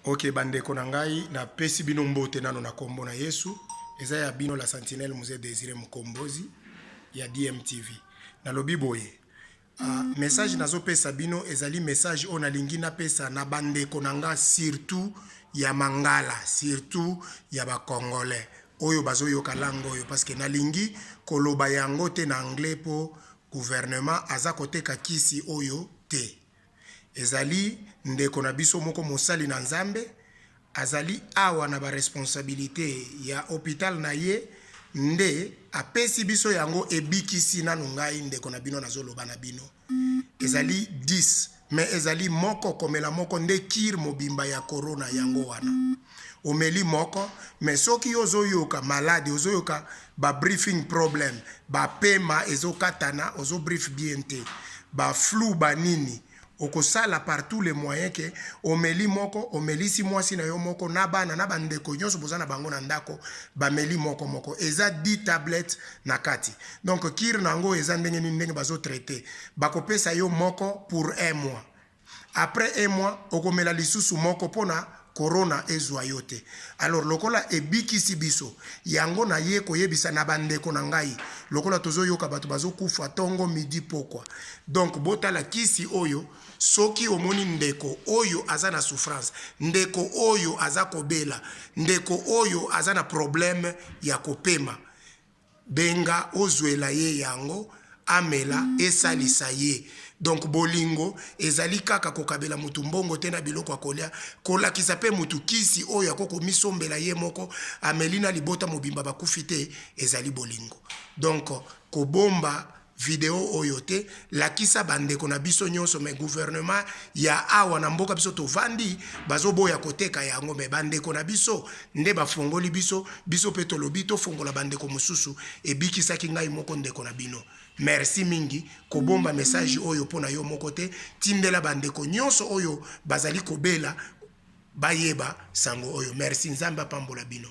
Ok bandeko na ngai, napesi bino mbote nano na kombo na Yesu. Eza ya bino la Sentinelle Mzee Desire Mukombozi ya DMTV. Nalobi boye, message nazopesa bino ezali message oyo nalingi napesa na bandeko na nga, surtout ya Mangala, surtout ya ba Congolais oyo bazoyoka langue oyo, parce que nalingi koloba yango te na anglais po gouvernement aza koteka kisi oyo te. Ezali ndeko na biso moko mosali na Nzambe, azali awa na ba responsabilite ya hopital na ye nde apesi biso yango, ebikisi nanu ngai ndeko na bino nazoloba na bino. Ezali 10 mais ezali moko komela moko nde cure mobimba ya corona yango wana. Omeli moko mais soki yo ozoyoka malade, ozoyoka ba briefing problem, ba pema ezokatana, ozo brief bien te, ba flou ba nini, okosala par tous les moyens ke omeli moko, omelisi mwasi na yo moko na bana na bandeko nyonso boza na bango na ndako, bameli moko moko. Eza 10 tablettes na kati. Donc cure na yango eza ndenge nini, ndenge bazo traiter, bakopesa yo moko pour un mois. Après un mois okomela lisusu moko pona corona ezwa yo te. Alors lokola ebikisi biso yango, na ye koyebisa na bandeko na ngai, lokola tozoyoka bato bazokufa tongo midi pokwa, donc botala kisi oyo. Soki omoni ndeko oyo aza na souffrance, ndeko oyo aza kobela, ndeko oyo aza na problème ya kopema, benga ozwela ye yango amela, esalisa ye. Donc bolingo ezali kaka kokabela mutu mbongo te na biloko ya kolia, kolakisa pe mutu kisi oyo akoki komisombela ye moko, ameli na libota mobimba bakufi te, ezali bolingo. Donc kobomba video oyo te, lakisa bandeko na biso nyonso. Mais gouvernement ya awa na mboka biso tovandi bazoboya koteka yango, mais bandeko na biso nde bafongoli biso, biso pe tolobi tofongola bandeko mosusu. Ebikisaki ngai moko ndeko na bino. Merci mingi. Kobomba message oyo mpo na yo moko te, tindela bandeko nyonso oyo bazali kobela bayeba sango oyo. Merci, Nzambe apambola bino.